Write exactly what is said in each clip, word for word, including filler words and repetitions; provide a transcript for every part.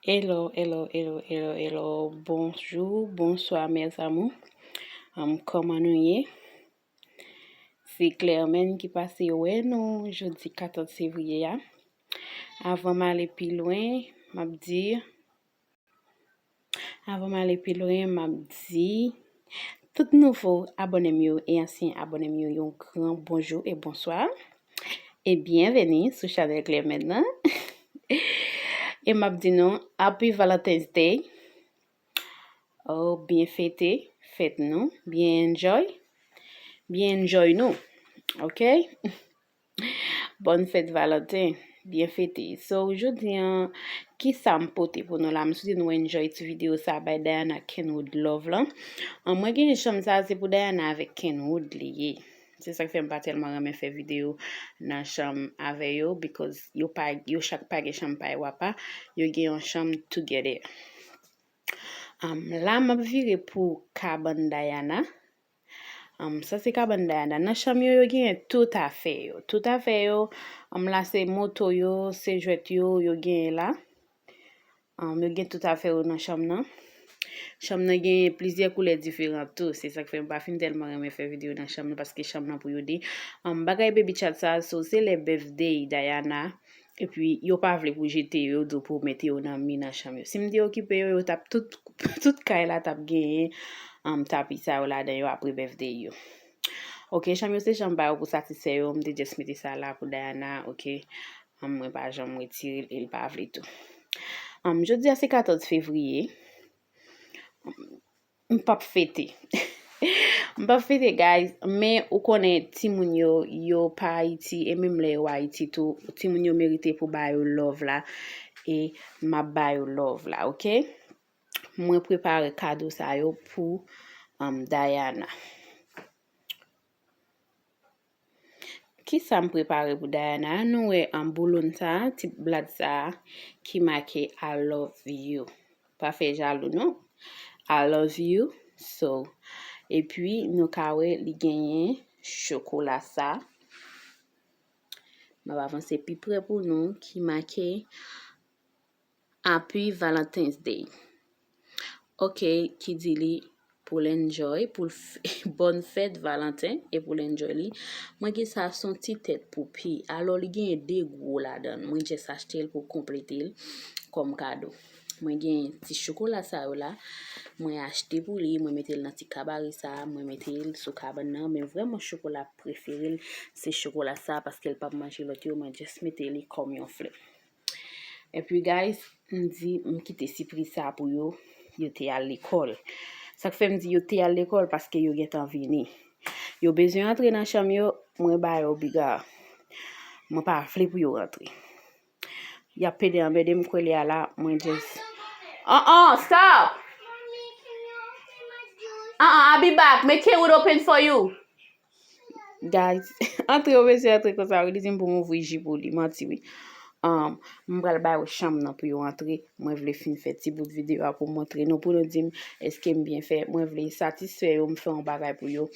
Hello, hello, hello, hello, hello. Bonjou, bonswa, mes amours. Um, kòman nou ye? Se Clermaine ki pase wè nou jodi katòz fevriye a. Avan m ale pi lwen, m ap di, avan m ale pi lwen, m ap di, tout nouvo abòne m yo e ansyen abòne m yo yon gran bonjou e bonswa. E byenveni sou chanèl Clermaine nan. E m ap di nou, Happy Valentine's Day. Oh, byen fete fèt nou, byen enjoy. Byen enjoy nou, ok? Bòn fèt Valanten, byen fete. So, jodi an, kisa m pote pou nou la? M swete nou enjoy ti videyo sa, bay Diana Kenwood love lan. An, mwen gen chanm sa, se pou Diana avèk Kenwood li ye. Se sa k fè m pa tèlman renmen fè videyo nan chanm avè yo, because yo pa, yo chak pa gen chanm pa yo apa. Yo gen yon chanm together. Um, la, m ap vire pou kabann Diana. Um, sa se kabann Diana. Nan chanm yo, yo gen tout afè yo. Tout afè yo, um, la se moto yo, se jwèt yo, yo genyen la. Um, yo gen tout afè yo nan chanm nan. Chanm nan gen plizyè koulè diferan tou. Se sa k fè m pa fin tèlman renmen fè videyo nan chanm nan, paske chanm nan pou yo de. Um, bagay baby chat sa, so, se lè birthday Diana. Epi, yo pa vle pou jete yo, yo di w pou mete yo nan mi nan chanm yo. Si m te okipe yo, yo t ap tout, tout kay la t ap genyen, um, tapi sa yo ladan yo apre birthday yo. Ok, chanm yo se chanm pa yo pou satisfè yo, m te just mete sa la pou Diana, ok. Um, mwen pa janm retire l, e l pa vle tou. Um, jodi a se katòz fevriye. M p ap fete. M p ap fete, guys, men ou konnen timoun yo, yo pa Ayiti, e menm lè yo Ayiti tou, timoun yo merite pou ba yo love la, e m ap ba yo love la, ok? Mwen prepare kado sa yo pou, um, Diana. Kisa m prepare pou Diana? Nou wè an bouloun sa, ti blad sa ki make I love you. Pa fè jalou non. I love you. So, epi nou ka wè li genyen chokola sa. M ap avanse pi pre pou nou ki make Happy Valentine's Day. Ok, ki di li pou l enjoy, pou l f-, bòn fèt Valanten, e pou l enjoy li. Mwen gen sa, se yon ti tèt poupi. Alò, li genyen de gwo ladan l. Mwen just achte l pou konplete l kòm kado. Mwen gen ti chokola sa yo la. Mwen achte pou li, mwen mete l nan ti kabare sa, mwen mete l sou kabann nan. Men vrèman chokola prefere l, se chokola sa, paske l p ap manje lòt yo, mwen just mete li kòm yon flè. Epi, guys, m di, m kite sipriz sa pou yo, yo te al lekòl. Sa k fè m di yo te al lekòl, paske yo gentan vini. Yo bezwen antre nan chanm yo, mwen ba yo biga. Mwen pa vle pou yo rantre. Y ap pede anmède m kwè li a la, mwen just. Uh-uh, stop! Uh-uh, I'll be back. Make it open for you. Guys, antre, yo bezwen antre konsa, wi. Li di m pou m ouvri ji pou li. Manti, wi. Um, m pral ba yo chanm nan pou yo antre. Mwen vle fin fè ti bout videyo a pou montre nou, pou nou di m èske m byen fè. Mwen vle satisfè yo, m fè yon bagay pou yo.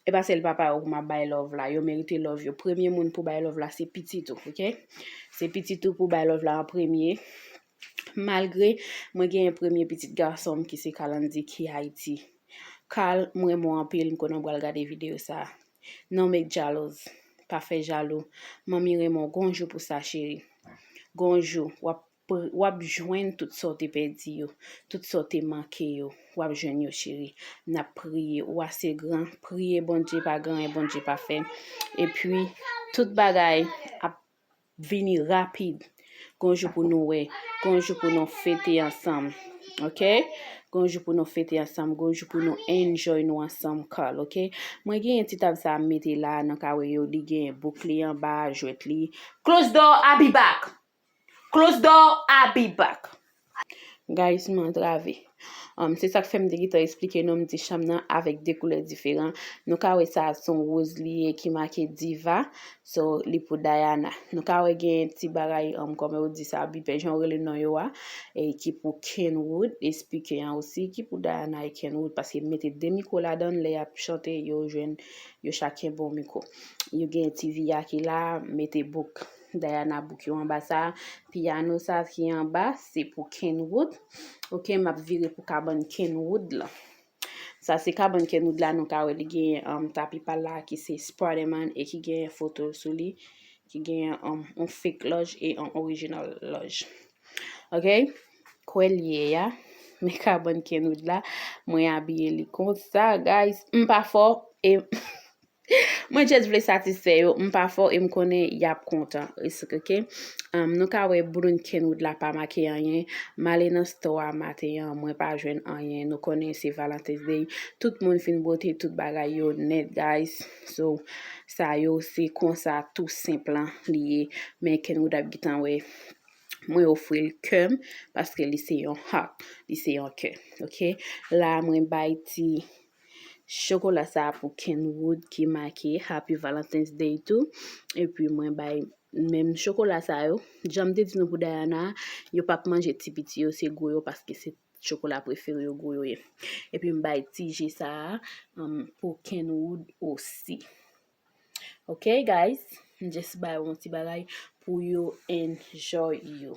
E pa sèl papa yo pou m ap bay love la. Yo merite love yo. Premye moun pou bay love la, se pitit ou, ok? Se pitit ou pou bay love la an premye. Malgre mwen genyen premye pitit gason m ki se Kalandi ki Ayiti. Kal, m renmen w anpil, m konnen w pral gade videyo sa. Non, make jalouz. Pa fè jalou. Manmi renmen w, gon jou pou sa, cheri. Gon jou, w ap pr-, w ap jwenn tout sa w te pèdi yo, tout sa w te manke yo, w ap jwenn yo, cheri. N ap priye, ou ase gran, priye Bondye pa gen anyen Bondye pa fè. Epi, tout bagay ap vini rapid. Gon jou pou nou wè, gon jou pou nou fete ansanm, ok? Gon jou pou nou fete ansanm, gon jou pou nou enjoy nou ansanm, Carl, ok? Mwen genyen ti tab sa m mete la, nan ka wè yo, li genyen bouk li anba, jwèt li. Close door, I'll be back. Close door, I'll be back. Guys, m antrave. Um, se sa k fè m te gentan eksplike nou, m di chanm nan avèk de koulè diferan. Nou ka wè sa, se yon woz li ye ki make Diva. So, li pou Diana. Nou ka wè gen ti bagay, um, kòman yo di sa, bipè, jan yo rele non yo a, e ki pou Kenwood, e speaker an osi, ki pou Diana e Kenwood, paske m mete de mikwo ladan l, lè y ap chante, yo jwenn, yo chak gen bon mikwo. Yo gen T V a ki la, mete bouk. Diana book yo anba sa. Piano sa ki anba, se pou Kenwood. Ok, m ap vire pou kabann Kenwood la. Sa se kabann Kenwood la, nou ka wè li gen um, tapi pa l la ki se Spiderman e ki gen foto l sou li, ki gen um, yon fake lòj e yon original lòj. Ok? Kwè l ye a, men kabann Kenwood la, mwen abiye li konsa, guys. M pa fò e Mwen just vle satisfè yo, m pa fò e m konnen y ap kontan. It's ok. Um, nou ka wè boudoun Kenwood la pa make anyen. M ale nan store a maten an, mwen pa jwenn anyen. Nou konnen se Valentine's Day. Tout moun fin bwote tout bagay yo nèt, guys. So, sa yo se konsa tou senp lan li ye. Men Kenwood ap gentan wè. Mwen ofri l kè m paske li se yon heart, li se yon kè. Ok? La, mwen bay ti chokola sa pou Kenwood ki make Happy Valentine's Day tou. Epi mwen bay menm chokola sa yo. Jan m te di nou pou Diana, yo p ap manje ti piti yo, se gwo yo paske se chokola prefere yo, gwo yo ye. Epi m bay ti je sa a um, pou Kenwood osi. Ok, guys? M just bay yon ti bagay pou yo enjoy yo.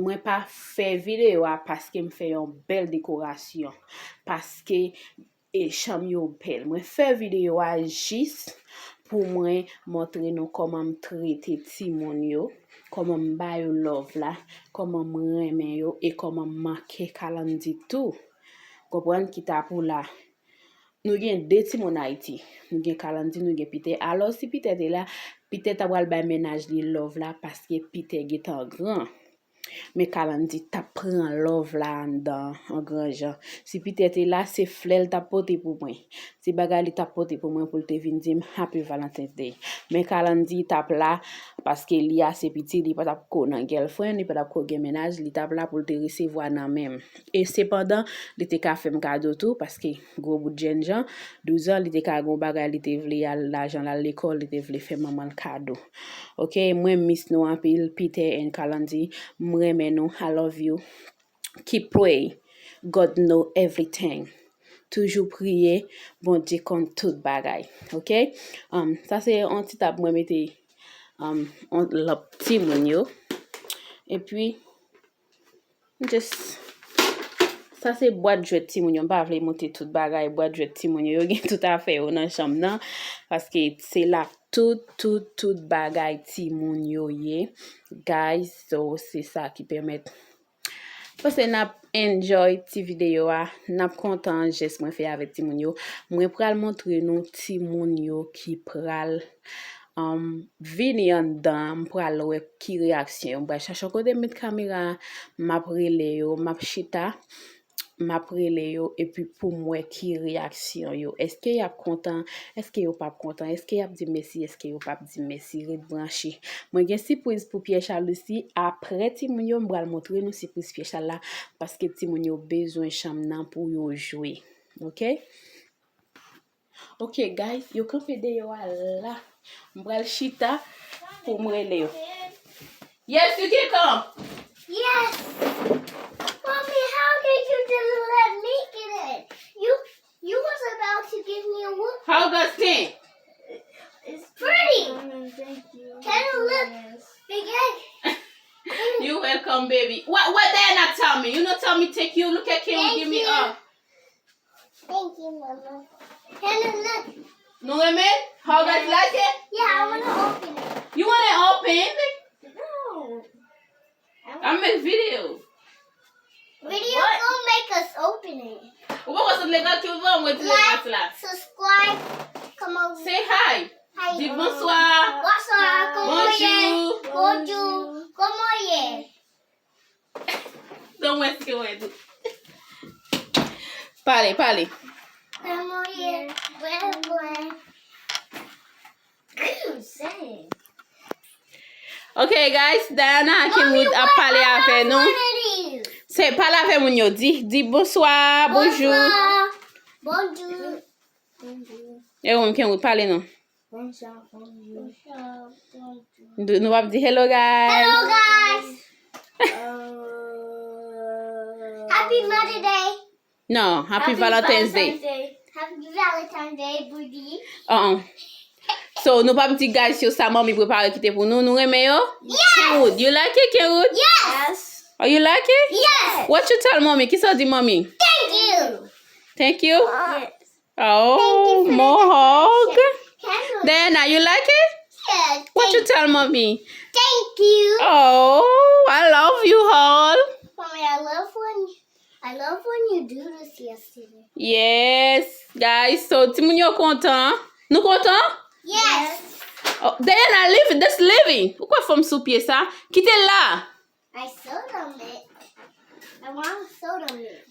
Mwen pa fè videyo a paske m fè yon bèl dekorasyon. Paske e chanm yo bèl. Mwen fè videyo a jis pou mwen montre nou kòman m trete timoun yo, kòman m ba yo love la, kòman m renmen yo e kòman m manke Kalandi tou. Konprann ki ta pou la. Nou gen de timoun Ayiti. Nou gen Kalandi, nou gen Peter. Alò, si Peter te la, Peter ta pral bay mennaj li love la paske Peter gentan gran. Men Kalandi t ap pran love la anndan an gran jan. Si Peter te la, se flè l t ap pote pou mwen. Se bagay li t ap pote pou mwen pou l te vin di m Happy Valentine's Day. Men Kalandi t ap la paske li ase piti, li pa t ap ko nan girlfriend, li pa t ap ko gen mennaj, li t ap la pou l te resevwa nan men m. E sepandan, li te ka fè m kado tou, paske gwo bout jènjan, douz an, li te ka gon bagay li te vle al lajan l al lekòl, li te vle fè manman l kado. Ok, mwen miss nou anpil, Peter and Kalandi, m renmen nou, I love you. Keep pray, God know everything. Toujou priye, Bondye konn tout bagay. Ok? Um, sa se yon ti tab mwen mete um, yon lòt timoun yo. Epi, just, sa se bwat jwèt timoun yo. M pa vle montre tout bagay bwat jwèt timoun yo. Yo gen tout afè yo nan chanm nan. Paske se la tout, tout, tout bagay timoun yo ye. Guys, so se sa ki pèmèt Panse n ap enjoy ti videyo a, n ap kontan jès mwen fè avèk timoun yo. Mwen pral montre nou timoun yo ki pral um, vini anndan, m pral wè ki reyaksyon yo. M pral chache yon kote m met kamera a, m ap rele yo, m ap chita, m ap rele yo, epi pou m wè ki reyaksyon yo. Èske y ap kontan? Èske yo p ap kontan? Èske y ap di mèsi? Èske yo p ap di mèsi? Ret branche. Mwen gen sipriz pou Pierre Charles osi. Apre timoun yo, m pral montre nou sipriz Pierre Charles la, paske timoun yo bezwen chanm nan pou yo jwe. Ok? Ok, guys, yo kanpe deyò a la. M pral chita pou m rele yo. Yes, you can come. Yes. Mommy, how did you just let me get in? You you was about to give me a whoop. How does thing? It's pretty. Mommy, thank you. Can you look? Yes. Big egg. You welcome, baby. What what Diana tell me? You know tell me take you look at Kim and give me a. Thank you, Mama. Can you look? Nou renmen? How does like it? Yeah, I wanna open it. You wanna open? No. I make video. Video don't make us open it. Ou poko sot legal ki ou vle mwen di legal la. Like, subscribe, come on. Say hi. Hi. Di bonsoir. Bonsoir. Bonjour. Bonjour. Bonjour. Comment you? Donk mwen si wè tou. Pale, pale. Comment you? Buen, buen. What are you saying? Ok, guys, Diana ak Kenwood ap pale avè nou. Se pale avè moun yo. Di, di bonswa, bonjou. Bonjou. E ou menm, Kenwood, pale non. Bonswa, bonjou. Nou p ap di hello, guys. Hello, guys. Happy Mother Day. Non, Happy Valentine's Day. Happy Valentine's Day, bougie. Uh-uh. So, nou p ap di guys yo sa manmi prepare kite pou nou. Nou renmen yo? Yes! Kenwood, you like it, Kenwood? Yes! Oh, you like it? Yes! What you tell mommy? Kisa w di manmi? Thank you! Thank you? Yes. Oh, more hug. Diana, you like it? Yes. What you tell mommy? Thank you. Oh, I love you all. Mommy, I love when I love when you do this yesterday. Yes, guys. So, timoun yo kontan. Nou kontan? Yes. Oh, Diana, leave it. That's living. Ou kwè fanm sou pye sa? Kite l la. I sold on it. I want sold on it.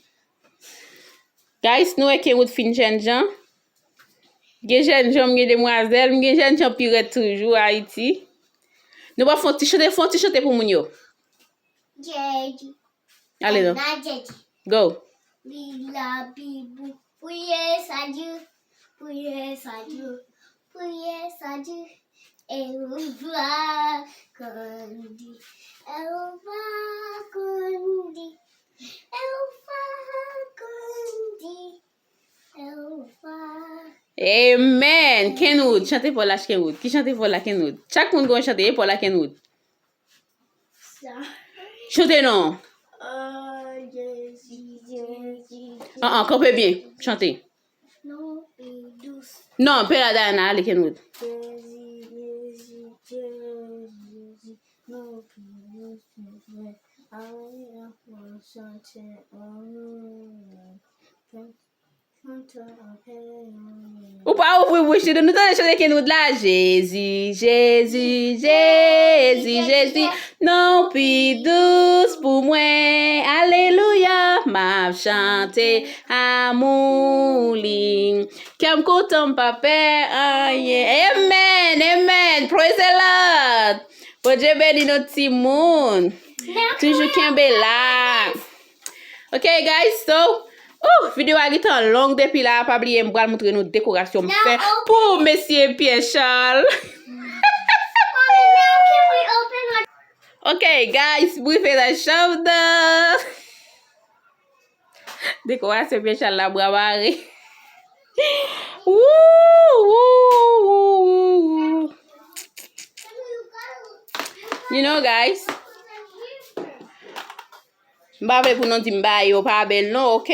Guys, nou wè Kenwood fin jènjan. Gen jènjan, m gen demwazèl, m gen jènjan pi rèd toujou Ayiti. Nou pa fè yon ti chante, fè yon ti chante pou moun yo. Jèdi. Ale non. Nan jèdi. Go. Bila bibou. Priye sa Dye. Priye sa Dye. Priye sa Dye. Elva Kondi. Elva Kondi. Elva Kondi. Elva. Amen. Kenwood, chante pou la Kenwood. Ki chante pou la Kenwood? Chak moun gon chante, e pou la Kenwood. Sa. Chante non. Oh, Jezi, Jezi, Jezi. An, an, kanpe byen. Chante. Non, pi dous. Non, pe la Diana, ale Kenwood. Jezi, Jezi, Jezi, Jezi, non, pi dous, pi dous. Ale, ann chante, ann. Ou pa ouvri bouch li, nou tande chante Kenwood la. Jezi, Jezi, Jezi, Jezi, non pi dous pou mwen. Alelouya, m ap chante amou li. Kè m kontan, m pa pè anyen. Amen, amen. Praise the Lord. Bondye beni nou timoun. Toujou kenbe la. Ok, guys, so, oh, videyo a gentan long depi la, pa bliye m pral montre nou dekorasyon m fè pou mesye Pierre Charles. Ok, guys, briefing la chanm nan. Dekorasyon Pierre Charles la bwa mare. Woo, woo, woo, woo. You know, guys, m pa vle pou nou di m bagay yo pa bèl non, ok?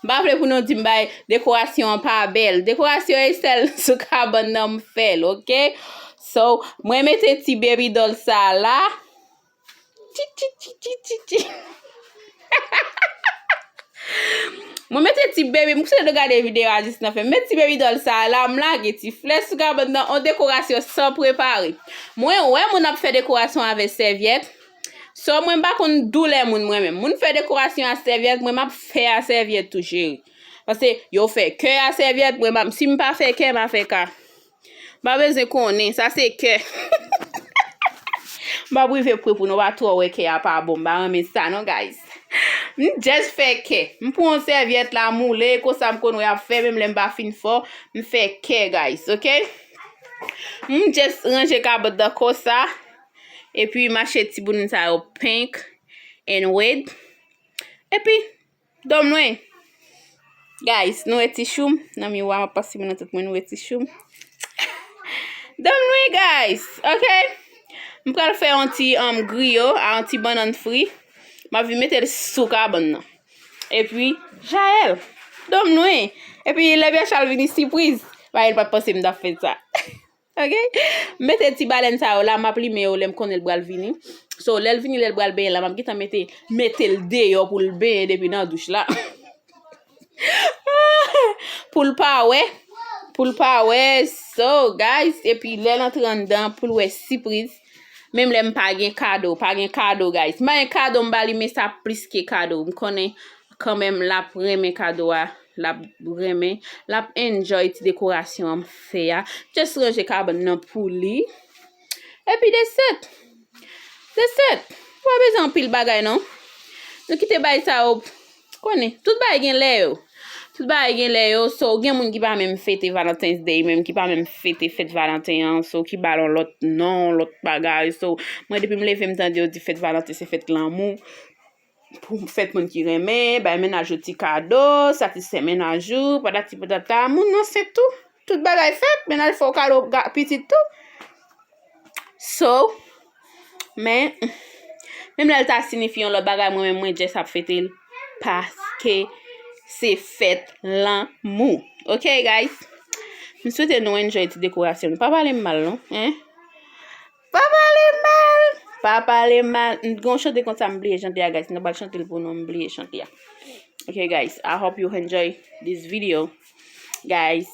M pa vle pou nou di m bagay dekorasyon an pa bèl. Dekorasyon e sèl sou kabann nan m fè l, ok? So, mwen mete ti baby doll sa la. Ti, ti, ti, ti, ti, ti. Mwen mete ti baby, m swete nou gade videyo a jis nan fen. Mete ti baby doll sa la, m lage ti flè sou kabann nan, on dekorasyon san prepare. Mwen wè moun ap fè dekorasyon avèk sèvyèt. So, mwen m pa konn doulè moun mwen menm. Moun fè dekorasyon a sèvyèt, mwen m ap fè a sèvyèt tou, cheri. Paske yo fè kè a sèvyèt, mwen m ap, si m pa fè kè, m a fè ka. M pa bezwen konnen, sa se kè. M p ap rive pre pou nou pa twò wè kè a pa bon. M pa renmen sa non, guys. M just fè kè. M pran yon sèvyèt la, moule, konsa m konn wè ap fè, menm lè m pa fin fò, m fè kè, guys, ok? M just ranje kabòt nan konsa. Epi m achte ti bouloun sa yo pink and red. Epi, dòm lwen. Guys, nou wè ti choum nan miwa, m ap pase men nan tèt mwen, nou wè ti choum. Dòm lwen, guys, ok? M pral fè yon ti um, griyo a yon ti bannann fri. M ap vin mete l sou kabann nan. Epi, Jaël, dòm lwen. Epi, lè Pierre Charles vini sipriz, ba, li pa t panse m t ap fè sa. Ok? M mete ti balèn sa yo la, m ap limen yo lè m konnen l pral vini. So, lè l vini, lè l pral benyen la, m ap gentan mete, mete l deyò pou l benyen depi nan douch la. Pou l pa wè. Pou l pa wè. So, guys, epi lè l antre anndan, pou l wè sipriz. Menm lè m pa gen kado, pa gen kado, guys. M pa gen kado, m ba li, men sa plis ke kado. M konnen kanmenm l ap renmen kado a, l ap renmen, l ap enjoy ti dekorasyon an m fè a. Just ranje kabann nan pou li. Epi that's it. That's it. Ou pa bezwen anpil bagay non. Nou kite bagay sa yo, konnen, tout bagay gen lè yo. Tout bagay gen lè yo. So, gen moun ki pa menm fete Valentine's Day, menm ki pa menm fete fèt Valanten an. So, ki ba l yon lòt non, lòt bagay. So, mwen depi m leve m tande yo di fèt Valanten se fèt lanmou. Pou fèt moun ki renmen, bay mennaj ou ti kado, satisfè mennaj ou, patati patata, moun nan se tou. Tout bagay fèt, men n al fè w kado ga-, pitit tou. So, men, menm lè l ta siyifi yon lòt bagay, mwen menm, mwen just ap fete l paske se fèt lanmou. Ok, guys? M swete nou enjoy ti dekorasyon. Pa pale m mal, non, hein? Pa pale m mal! Pa pale m mal! M gon chante konsa, m bliye chante a, guys. M ta pral chante l pou nou, m bliye chante a. Ok, guys, I hope you enjoy this video. Guys,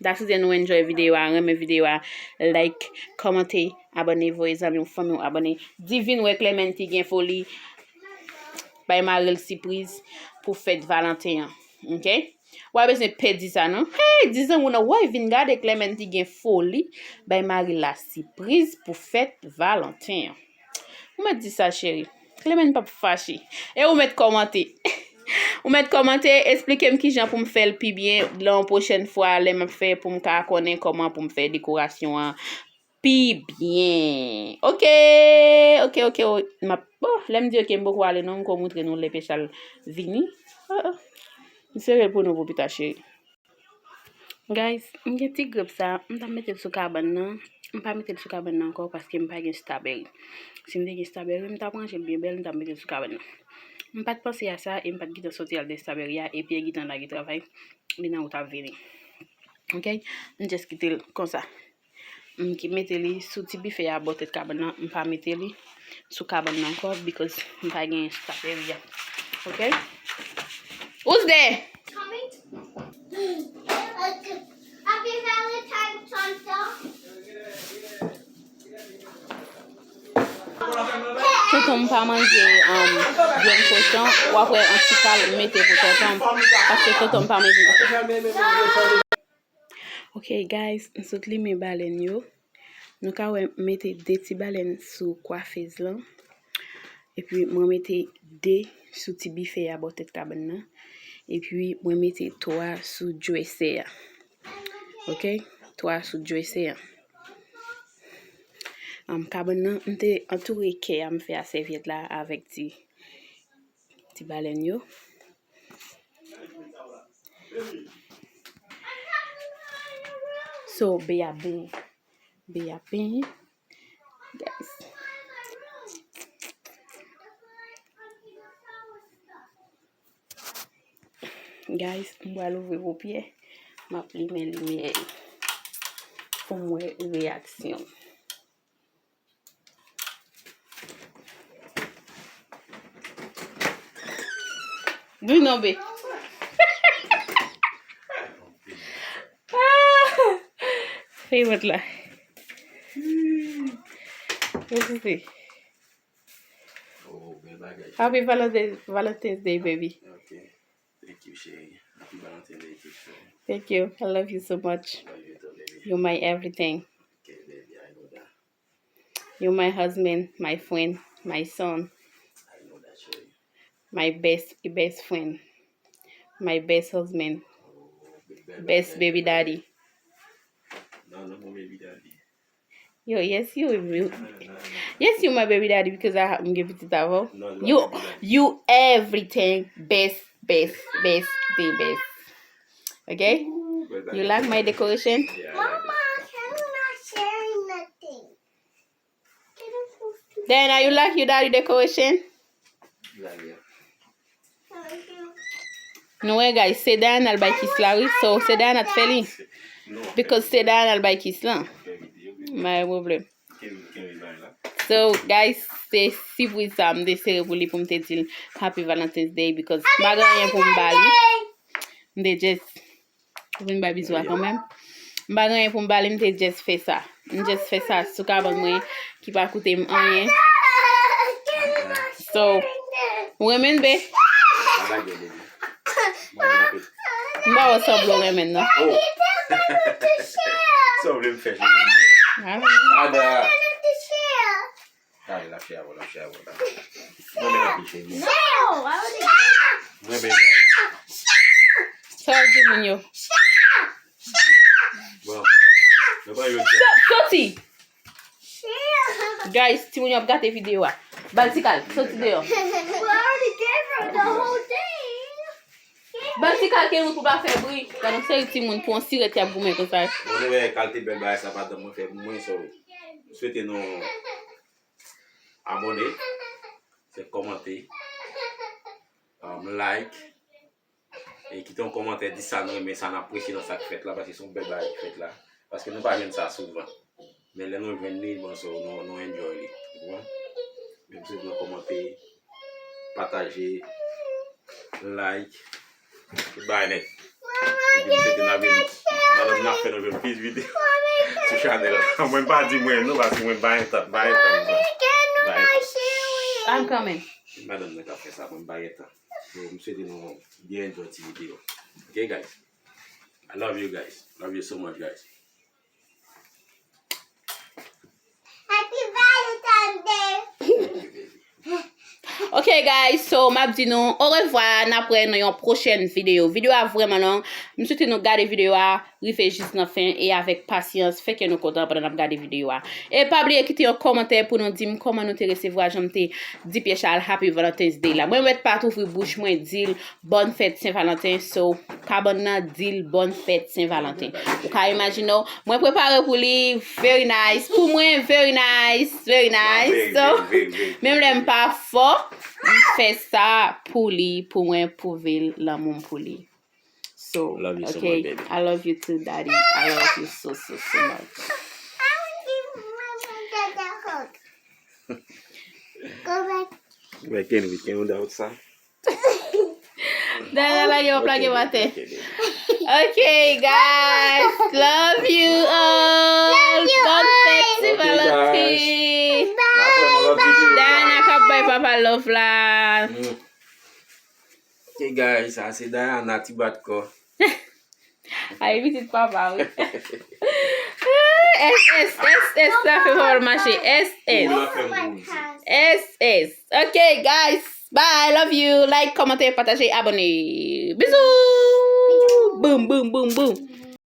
m ta swete nou enjoy videyo a, renmen videyo a, like, kòmante, abòne, voye zanmi w, fanmi w abòne. Divine wè Clemente gen foli, bay mari l sipriz pou fèt Valanten an. Ok? W pa bezwen pè di sa, non. Hey, di zanmi w nan, woy, vin gade Clemente gen foli, bay mari l la sipriz pou fèt Valanten an. Ou mèt di sa, cheri. Clemente p ap fache. E ou mèt kòmante. Ou mèt kòmante, eksplike m kijan pou m fè l pi byen lè yon pwochèn fwa, lè m ap fè pou m ka konnen kòman pou m fè dekorasyon an pi byen. Ok, ok, ok, o-, m ap, bon, lè m di ok, m poko ale non, m ko moutre nou lè Pechal vini. Ah, ah. M sere l pou nou pou pita, cheri. Guys, m gen ti grèp sa, m t ap mete l sou kabann nan. M pa mete l sou kabann nan ankò paske m pa gen strawberry. Si m te gen strawberry, m t ap ranje l byen bèl, m t ap mete l sou kabann nan. M pa t panse a sa e m pa t gentan soti al de strawberry a, e Pierre gentan lage travay, li nan wout ap vini. Ok? M just kite l konsa. M ki mete li sou ti bife a bò tèt kabann nan. M pa mete li sou kabann nan ankò because m pa gen strawberry a. Ok? Who's there? Happy Valentine's, Tonton. Tonton m pa manje, um, vyann kochon, w ap wè yon ti kal m mete pou tonton m, paske tonton m pa manje. Ok, guys, m sot limen balèn yo. Nou ka wè m mete de ti balèn sou kwafez lan. Epi mwen mete de sou ti bife a bò tèt kabann nan. Epi mwen mete twa sou dresè a. Ok? Twa sou dresè a. Ann, kabann nan, m te antoure kè a m fè a sèvyèt la avèk ti, ti balèn yo. So, be a ben. Be a ben. Guys. Guys, m pral ouvri poupyè. M ap limen limyè pou m wè reyaksyon. Di non, be. Fè wòt la. Mèsi. Oh, bèl bagay. Happy Valentine's, Valentine's Day, baby. Ok. Thank you, chérie. Happy Valentine's Day too, chérie. Thank you. I love you so much. Love you too, baby. You're my everything. Okay, baby, I know that. You're my husband, my friend, my son, I know that, chérie. My best, best friend, my best husband, oh, big baby, best baby daddy. No, no more baby daddy. Yo, yes, you, you, yes, you my baby daddy because I have, m gen pitit avè w. No, you, you my baby daddy. You everything, best, best, best, the best. Okay? Ooh, baby. You like my decoration? Yeah, I like it. Mama, can you not share nothing? Diana, you like your daddy decoration? Nou wè, guys, se Diana l bay kiss la, wi. So, se Diana t fè li. Because se Diana l bay kiss la. Pa gen pwoblèm. So, guys, se sipriz sa m te sere pou li pou m te di l Happy Valentine's Day because m pa gen anyen pou m ba li. M te just Ou vin bay bizou a kanmenm. M pa gen anyen pou m ba li, m te just fè sa. M just fè sa sou kabann mwen ki pa koute m anyen. So, ou renmen l, be? M pa wè sanble w renmen l, non. Oh. Sa w vle m fè, cheri? Ada. Talè, l ap share avè w, l ap share avè w la. Mwen menm ap share. No, I already did. Mwen menm. Sa w di moun yo? Bon. Mwen pa yo di. Soti! Guys, timoun yo ap gate videyo a. Ba l ti kal, soti deyò. We already gave her the whole thing. Ban ti kal ke nou pou pa fè bri. Gade yon seri timoun pou yon sirèt y ap goumen konsa. Mwen wè kalite bèl bagay sa madanm mwen fè pou mwen, so, m swete nou abòne, fè kòmante, um, like, e kite yon kòmantè, di sa nou renmen, sa n apresye nan sa k fèt la, paske se yon bèl bagay ki fèt la. Paske nou pa jwenn sa souvan. Men lè nou jwenn li, bon, so, nou, nou enjoy li. Ou konprann? Men m swete nou kòmante, pataje, like. Tout bagay nèt. Epi m swete n ap vin, madanm n ap fè nou jwenn plis videyo sou chanèl la. Mwen m pa di mwen non, paske mwen m pa gen tan, m pa gen tan konsa. M pa gen tan. I'm coming. Madanm nan k ap fè sa, mwen m pa gen tan. So, m swete nou byen enjoy ti videyo. Ok, guys? I love you guys. Love you so much, guys. Happy Valentine's Day. Ok, guys, so m ap di nou orevwa, n ap wè nan yon pwochèn videyo. Videyo a vrèman long. M swete nou gade videyo a rive jis nan fen e avèk pasyans, fè kè nou kontan pandan n ap gade videyo a. E pa bliye kite yon kòmantè pou nou di m kòman nou te resevwa jan m te di Pierre Charles Happy Valentine's Day la. Mwen mèt pa t ouvri bouch mwen di l bòn fèt Sen Valanten, so kabann nan di l bòn fèt Sen Valanten. Ou ka imajine w, mwen prepare pou li, very nice. Pou mwen, very nice, very nice. So, menm lè m pa fò, m fè sa pou li, pou mwen pwouve l lanmou m pou li. So, love you so okay, much, baby. I love you too, daddy. I love you so, so, so much. Go back. Wè Kenry, Kenry without sa. Dada lage w ap lage w atè. Ok, guys, love you all. Love you all. Bòn fèt Sen Valanten. Bye, bye. Diana k ap bay papa love la. Mm. Ok, guys, sa se Diana ti bat kò. Ay, pitit papa, wi. S S, S S, sa fè papa l mache. S S. S S. Ok, guys. Bye, love you. Like, kòmante, pataje, abòne. Bizou. Boum, boum, boum, boum.